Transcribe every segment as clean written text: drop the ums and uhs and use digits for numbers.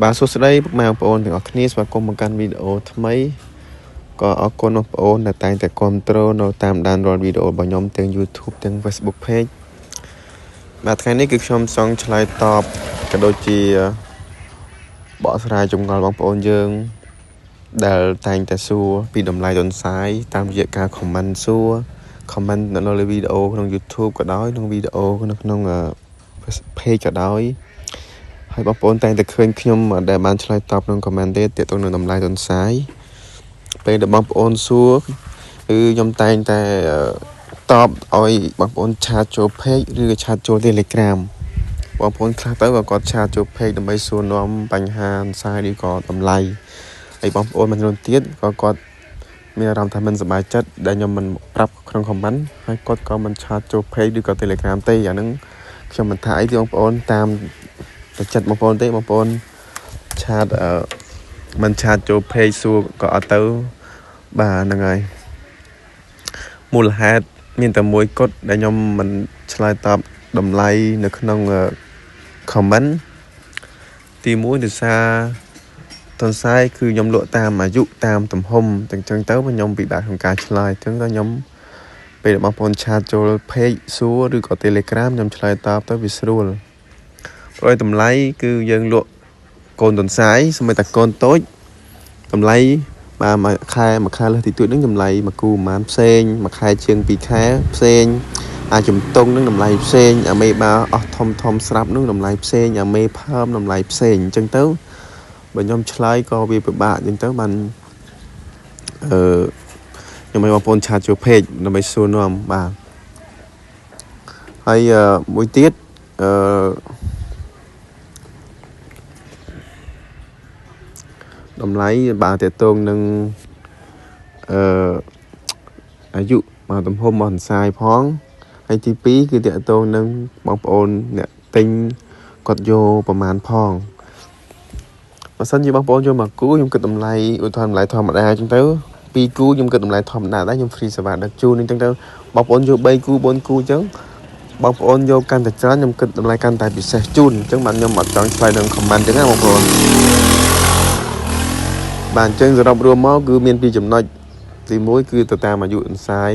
បាទសួស្តីពុកម៉ែបងប្អូនទាំងអស់គ្នាស្វាគមន៍មកកាន់វីដេអូថ្មីក៏អរគុណបងប្អូនដែលតែងតែគាំទ្រនៅតាមដានរាល់វីដេអូរបស់ខ្ញុំទាំង YouTube ទាំង Facebook Page បាទថ្ងៃនេះគឺខ្ញុំចង់ឆ្លើយតបក៏ដូចជាបកស្រាយចម្ងល់បងប្អូនយើងដែលតែងតែសួរពីតម្លៃទន្សាយតាមរយៈការ comment សួរ comment នៅលើវីដេអូក្នុង YouTube ក៏ដោយក្នុងវីដេអូនៅក្នុង page ក៏ដោយហើយបងប្អូនតែងតែឃើញខ្ញុំដែលបានឆ្លើយតបក្នុង comment ទេទាក់ទងនឹងតម្លៃទន្សាយពេលដែលបងប្អូនសួរគឺខ្ញុំតែងតែតបឲ្យបងប្អូន chat ចូល page ឬក៏ chat ចូល Telegram បងប្អូនខ្លះទៅក៏គាត់ chat ចូល page ដើម្បីសួរនាំបញ្ហាទន្សាយឬក៏តម្លៃហើយបងប្អូនមួយចំនួនទៀតក៏គាត់មានអារម្មណ៍ថាមិនសប្បាយចិត្តដែលខ្ញុំមិនប្រាប់ក្នុង comment ហើយគាត់ក៏មិន chat ចូល page ឬក៏ Telegram ទេអាហ្នឹងខ្ញុំមិនថាអីទេបងប្អូនតាមតែចិត្តបងប្អូនទេបងប្អូន chat មិន chat ចូល page សួរក៏អត់ទៅបាទហ្នឹងហើយមូលហេតុមានតែមួយគត់ដែលខ្ញុំមិនឆ្លើយតបតម្លៃនៅក្នុង comment ទី1ដោយសារទន្សាយគឺខ្ញុំលក់តាមអាយុតាមទំហំទាំងចឹងទៅខ្ញុំពិបាកក្នុងការឆ្លើយចឹងទៅខ្ញុំពេលបងប្អូន chat ចូល page សួរឬក៏ Telegram ខ្ញុំឆ្លើយតបទៅវាស្រួលព្រោះតម្លៃគឺយើងលក់កូនទន្សាយសូម្បីតែកូនតូចតម្លៃបាទមួយខែមួយខែលើសទីទួចហ្នឹងតម្លៃមួយគូប្រហែលផ្សេងមួយខែជាង2ខែផ្សេងអាជំទង់ហ្នឹងតម្លៃផ្សេងអាមេបាអស់ធំធំស្រាប់ហ្នឹងតម្លៃផ្សេងអាមេផើមតម្លៃផ្សេងអញ្ចឹងទៅបើខ្ញុំឆ្លើយក៏វាពិបាកអញ្ចឹងទៅបានអឺខ្ញុំឲ្យបងប្អូន chat ចូល page ដើម្បីសួរនាំបាទហើយមួយទៀតអឺតម្លៃបាទតកតងនឹងអឺអាយុបាទទំហំរបស់អន្សាយផងហើយទី2គឺតកតងនឹងបងប្អូនអ្នកទិញគាត់យកប្រមាណផងបើសិនជាបងប្អូនយកមកគូខ្ញុំគិតតម្លៃឧទាហរណ៍តម្លៃធម្មតាអញ្ចឹងទៅ2គូខ្ញុំគិតតម្លៃធម្មតាដែរខ្ញុំ free សេវាដឹកជូនអញ្ចឹងទៅបងប្អូនយក3គូ4គូអញ្ចឹងបងប្អូនយកកាន់តែច្រើនខ្ញុំគិតតម្លៃកាន់តែពិសេសជូនអញ្ចឹងបាទខ្ញុំអត់ចង់ឆ្លើយនឹង comment អញ្ចឹងណាបងប្អូនបាទអញ្ចឹងសរុបរួមមកគឺមានពីរចំណុចទី1គឺទៅតាមអាយុអន្សាយ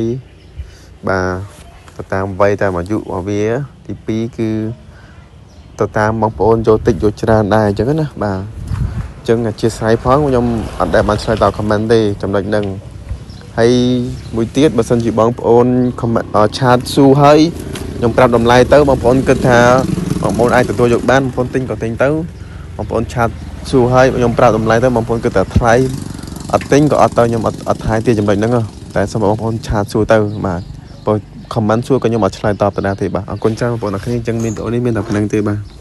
បាទទៅតាមវ័យតាមអាយុរបស់វាទី2គឺទៅតាមបងប្អូនយកតិចយកច្រើនដែរអញ្ចឹងណាបាទអញ្ចឹងអធិស្ឋានផងខ្ញុំអត់ដែលបានឆ្លើយតប comment ទេចំណុចហ្នឹងហើយមួយទៀតបើសិនជាបងប្អូន comment chat សួរហើយខ្ញុំប្រាប់តម្លៃទៅបងប្អូនគិតថាបងប្អូនអាចទទួលយកបានបងប្អូនទិញក៏ទិញទៅបងប្អូន chat សួរហើយខ្ញុំប្រាប់តម្លៃទៅបងប្អូនគិតថាថ្លៃអត់ទិញក៏អត់ទៅខ្ញុំអត់អត់ថែទៀតចំណុចហ្នឹងតែសូមបងប្អូន chat សួរទៅបាទបើ comment សួរក៏ខ្ញុំអត់ឆ្លើយតបទៅដែរទេបាទអរគុណច្រើនបងប្អូនអរគ្នាអញ្ចឹងមានវីដេអូនេះមានតែប៉ុណ្្នឹងទេបាទ។